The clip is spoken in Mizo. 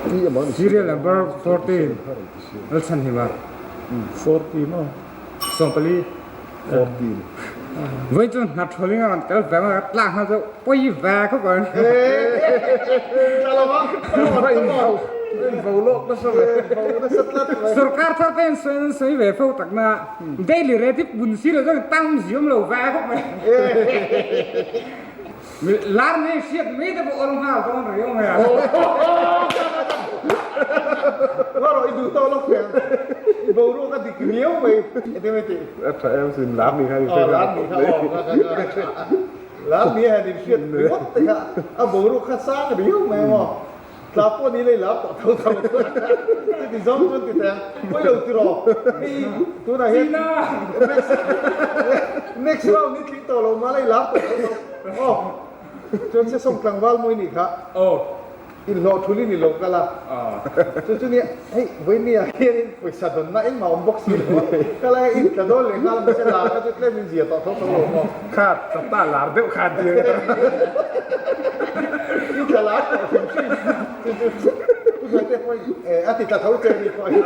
Serial number 14 Lalchhanhima. 14 maw? 14. 14. Voi cu hna ṭholing ah kan kal ve ma tlak hna cu poi ve kho ko. Sarkar thar ten soi soi ve fo tak na daily rate bun si lo zong tam zium lo ve kho mai. Lar nei hriat mai te pawh awm nghal dawn riau mai a. Ngaro i duh tawh lo khian i boruak a dik riau mai ete mai ti. A tha em sin lar ni kha i hre lar ni kha aw lar ni han in hriat ringawt te kha a boruak kha sang riau mai maw. Tla pawh ni lei lar tawh tho tho chuti zawng chuan ti teh ang pawi lo tiraw hei tunah hian next round ni tling tawh lo mah lei lar tawh tho tho aw chuan se sawm tlangval mawi nih kha inhlawh thul in i lo kal a chu chu nia hei vawinia hianin pawisa dawnna engmah awm bawk si lo a ka lai in tla dawn leh nghal mahse lar kha chu tlem in zia tawh tho tho lo maw kha tata lar deuh khan ti I tla lar tawh hrim hrim chu chu chu sawi te pawhin a ti tla tho che ni pawh hi.